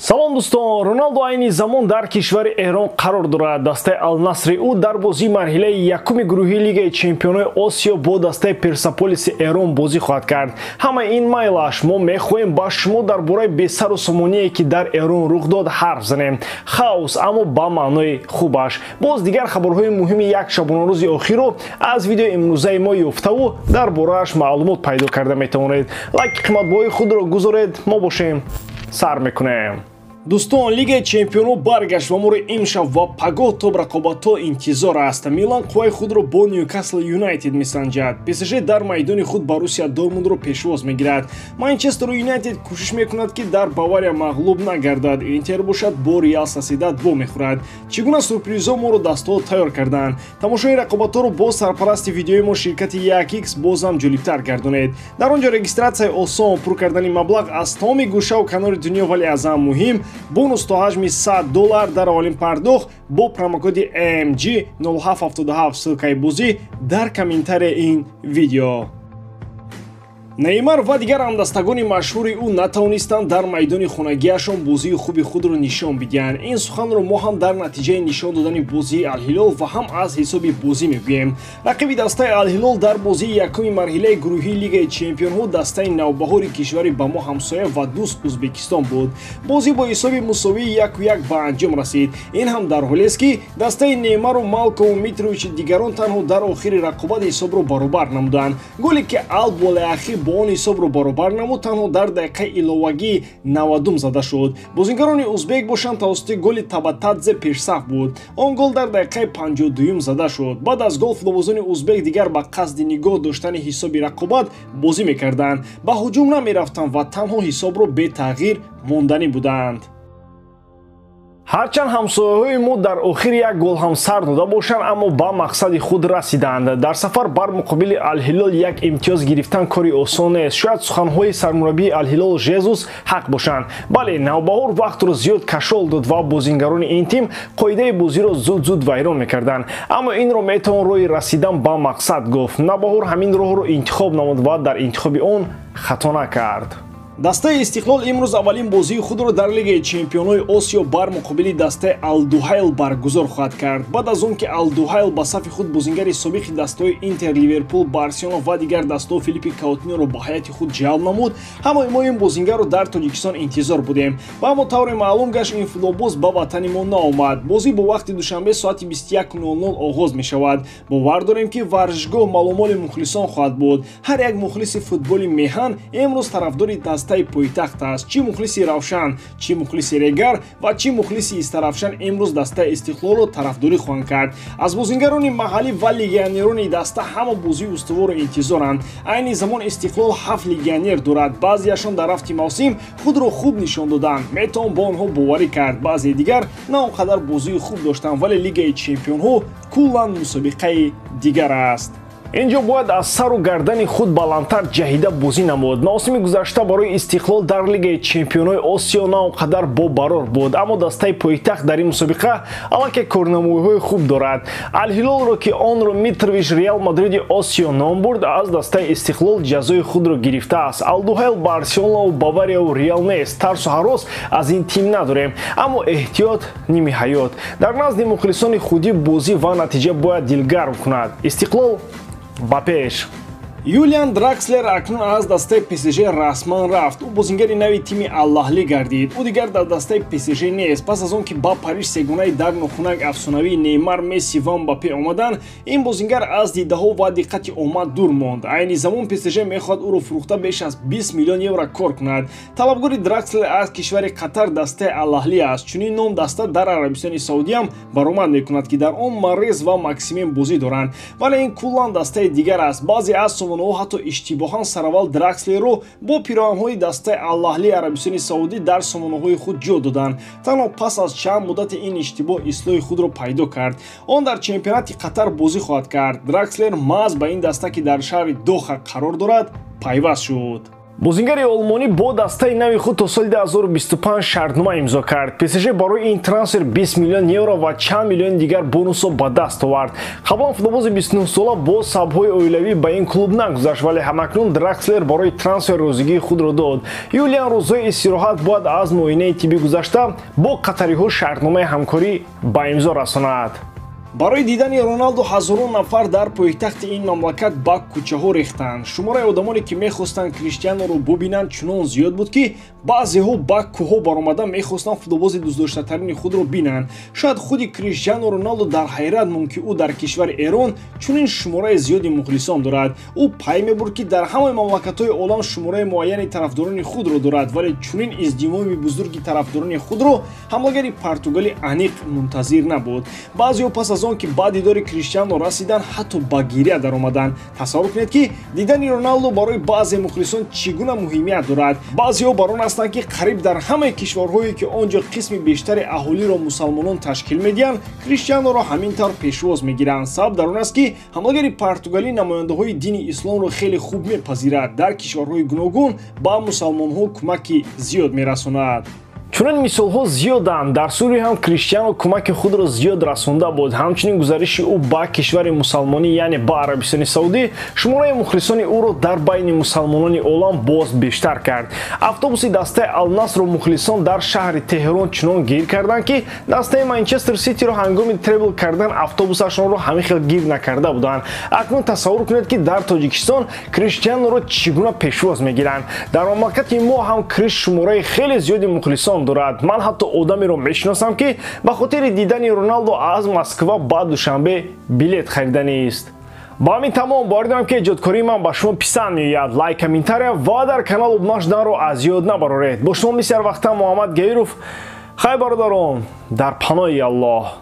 Салом дӯстон, Роналдо айни замон дар кишвари Эрон қарор дорад. Дастаи Ал-Насри ӯ дар бозии марҳилаи якуми гурӯҳии Лигаи чемпионои Осиё бо дастаи Персаполиси Эрон бозӣ хоҳад кард. Ҳамаи ин майлаш мо мехоҳем ба шумо дар бораи бесару сомоние, ки дар Эрон рух дод, ҳарф занем. Хаос, аммо ба маънои хубаш. Боз дигар хабарҳои муҳими як шабонарӯзи охирро аз видеои имрӯзаи мо ёфтаву дар борааш маълумот пайдо карда метавонед. Лайки қиматбоҳои худро гузоред, мо бошем сар мекунем. Дӯстон, Лигаи чемпионҳо баргашт ва моро имшаб ва пагоҳ то рақобатҳо интизор аст. Милан қувваи худро бо Ньюкасл Юнайтед месанҷад. ПСЖ дар майдони худ Боруссия Дортмундро пешвоз мегирад. Манчестер Юнайтед кӯшиш мекунад, ки дар Бавария мағлуб нагардад. Интер бошад бо Реал Сосьедад вомехӯрад. Чӣ гуна сюрпризҳо моро дастҳо тайёр карданд? Тамошои рақобатҳоро бо сарпарасти видеои мо ширкати 1x бозам ҷолибтар гардонед. Дар он ҷо регистратсияи осон, пур кардани маблағ аз тамоми гӯшаву канори дунё, вале аз ҳам муҳим бонус то ҳаҷми $100 дар аввалин пардохт бо промокоди AMG 0777. Ссылкаи бозӣ дар комментарияи ин видео. Неймар ва дигар ҳамдастагони машҳури ӯ натавонистанд дар майдони хонагиашон бозии хуби худро нишон бидиҳанд. Ин суханро мо ҳам дар натиҷаи нишон додани бозии Алҳилол ва ҳам аз ҳисоби бозӣ мегӯем. Рақиби дастаи Алҳилол дар бозии якуми марҳилаи гурӯҳии Лигаи чемпионҳо дастаи навбаҳори кишвари ба мо ҳамсоя ва дӯст Узбекистон буд. Бозӣ бо ҳисоби мусовии 1-1 ба анҷом расид. Ин ҳам дар ҳолест, ки дастаи Неймару Малкову Митровичи дигарон танҳо дар охири рақобат ҳисобро баробар намуданд. Голе, ки Ал Болеахи бо он ҳисобро баробар намуд, танҳо дар дақиқаи иловагии 90 зада шуд. Бозингарони узбек бошанд тавассути голи Табатадзе пешсаф буд. Он гол дар дақиқаи 52 зада шуд. Баъд аз гол футболбозони узбек дигар ба қасди нигоҳ доштани ҳисоби рақобат бозӣ мекарданд, ба ҳуҷум намерафтанд ва танҳо ҳисобро бетағйир монданӣ буданд. Ҳарчанд ҳамсояҳои мо дар охир як гол ҳам сар дода бошанд, аммо ба мақсади худ расиданд. Дар сафар бар муқобили Алҳилол як имтиёз гирифтан кори осон нест. Шояд суханҳои сармураббии Алҳилол Жезус ҳақ бошанд. Бале, Навбаҳор вақтро зиёд кашол дод ва бозингарони ин тим қоидаи бозиро зуд-зуд вайрон мекарданд. Аммо инро метавон роҳи расидан ба мақсад гуфт. Навбаҳор ҳамин роҳро интихоб намуд ва дар интихоби он хато накард. Дастаи Истиқлол имрӯз аввалин бозии худро дар Лигаи чемпионҳои Осиё бар муқобили дастаи Алдуҳайл баргузор хоҳад кард. Баъд аз он ки Алдуҳайл ба сафи худ бозингари собиқи дастаҳои Интер, Ливерпул, Барселона ва дигар дастаҳо Филиппи Каутиноро ба ҳайати худ ҷалб намуд, ҳамаи мо ин бозингарро дар Тоҷикистон интизор будем. Ва аммо тавре маълум гашт, ин футболбоз ба ватани мо наомад. Бозӣ бо вақти душанбе соати 21:00 оғоз мешавад. Бовар дорем, ки варзишгоҳ маломоли мухлисон хоҳад буд. Ҳар як мухлиси футболи меҳан имрӯз тарафдори дастаи пойтахт аст. Чӣ мухлиси Равшан, чӣ мухлиси Регар ва чӣ мухлиси Истаравшан имрӯз дастаи Истиқлолро тарафдорӣ хоҳанд кард. Аз бозингарони маҳаллӣ ва легионерони даста ҳама бозии устуворро интизоранд. Айни замон Истиқлол 7 легионер дорад. Баъзеашон дар рафти мавсим худро хуб нишон доданд, метавон ба онҳо боварӣ кард. Баъзеи дигар на он қадар бозии хуб доштанд, вале Лигаи чемпионҳо куллан мусобиқаи дигар аст. Инҷо бояд аз сару гардани худ баландтар ҷаҳида бозӣ намуд. Мавсими гузашта барои Истиқлол дар Лигаи чемпионҳои Осиё на он қадар бобарор буд, аммо дастаи пойтахт дар ин мусобиқа аллакай корнамоиҳои хуб дорад. Алҳилолро, ки онро Митрович Реал Мадриди Осиё ном бурд, аз дастаи Истиқлол ҷазои худро гирифтааст. Алдуҳайл Барселонаву Баварияву Реал нест. Тарсу ҳарос аз ин тим надорем, аммо эҳтиёт ними ҳаёт. Дар назди мухлисони худӣ бозӣ ва натиҷа бояд дилгарм кунад. Истиқлол ба пеш. Юлиан Дракслер акнун аз дастаи ПСЖ расман рафт. Ӯ бозингари нави тими Аллаҳлӣ гардид. Ӯ дигар дар дастаи ПСЖ нест. Пас аз он ки ба Париж сегонаи дар нохунак афсонавии Неймар, Месси ва Мбаппе омаданд, ин бозингар аз дидаҳо ва диққати омма дур монд. Айни замон ПСЖ мехоҳад ӯро фурӯхта беш аз 20 миллион евро кор кунад. Талабгори Дракслер аз кишвари Қатар дастаи Аллаҳлӣ аст. Чунин ном даста дар Арабистони Саудиам баромад мекунад, ки дар он Марез ва Максимен бозӣ доранд. Вале ин куллан дастаи дигар аст. Баъзе аз сомонаҳо ҳатто иштибоҳан сараввал Дракслерро бо пироҳанҳои дастаи Аллаҳлии Арабистони Саудӣ дар сомонаҳои худ ҷо доданд. Танҳо пас аз чанд муддате ин иштибоҳ ислоҳи худро пайдо кард. Он дар чемпионати Қатар бозӣ хоҳад кард. Дракслер маҳз ба ин даста, ки дар шаҳри Доха қарор дорад, пайваст шуд. Бозингари олмонӣ бо дастаи нави худ то соли 2025 шартнома имзо кард. ПСЖ барои ин трансфер 20 миллион евро ва чанд миллиони дигар бонусро ба даст овард. Қаблан футболбози 29-сола бо сабабҳои оилавӣ ба ин клуб нагузашт, вале ҳамакнун Дракслер барои трансфер розигии худро дод. Юлиан рӯзҳои истироҳат бояд аз муоинаи тиббӣ гузашта бо қатариҳо шартномаи ҳамкорӣ ба имзо расонад. Барои дидани Роналду ҳазорон нафар дар пойтахти ин мамлакат ба кӯчаҳо рехтанд. Шумораи одамоне, ки мехостанд Криштианоро бубинанд, чунон зиёд буд, ки баъзеҳо ба кӯҳҳо баромада мехостанд футболбози дӯстдоштатарини худро бинанд. Шояд худи Криштиану Роналду дар ҳайрат монд, ки ӯ дар кишвари Эрон чунин шумораи зиёди мухлисон дорад. Ӯ пай мебурд, ки дар ҳамаи мамлакатҳои олам шумораи муайяни тарафдорони худро дорад, вале чунин издиҳоми бузурги тарафдорони худро ҳамлагари португалӣ аниқ мунтазир набуд. Баъзеҳо пас аз он ки ба дидори Криштиано расиданд, ҳатто ба гиря даромаданд. Тасаввур кунед, ки дидани Роналду барои баъзе мухлисон чӣ гуна муҳимият дорад. Баъзеҳо бар он ҳастанд, ки қариб дар ҳамаи кишварҳое, ки он ҷо қисми бештари аҳолиро мусалмонон ташкил медиҳанд, Криштианоро ҳамин тавр пешвоз мегиранд. Сабаб дар он аст, ки ҳамлагари португалӣ намояндаҳои дини исломро хеле хуб мепазирад, дар кишварҳои гуногун ба мусалмонҳо кӯмаки зиёд мерасонад. Чунин мисолҳо зиёданд. Дар Сурия ҳам Криштиано кӯмаки худро зиёд расонда буд. Ҳамчунин гузариши ӯ ба кишвари мусалмонӣ, яъне ба Арабистони Саудӣ, шумораи мухлисони ӯро дар байни мусалмонони олам боз бештар кард. Автобуси дастаи Алнасрро мухлисон дар шаҳри Теҳрон чунон гир карданд, ки дастаи Манчестер Ситиро ҳангоми требл кардан автобусашонро ҳамин хел гир накарда буданд. Акнун тасаввур кунед, ки дар Тоҷикистон Криштианоро чӣ гуна пешвоз мегиранд. Дар мамлакати мо ҳам Криш шумораи хеле зиёди мухлисон дорад. Ман ҳатто одамеро мешиносам, ки ба хотири дидани Роналдо аз Москва ба Душанбе билет хариданист. Ба ҳамин тамом. Боварӣ дорам, ки эҷодкории ман ба шумо писанд меояд. Лайк, комментария ва дар канал обуна шуданро аз ёд набароред. Бо шумо мисли ҳар вақта Муҳаммад Гаиров. Хайр, бародарон, дар паноҳи Аллоҳ.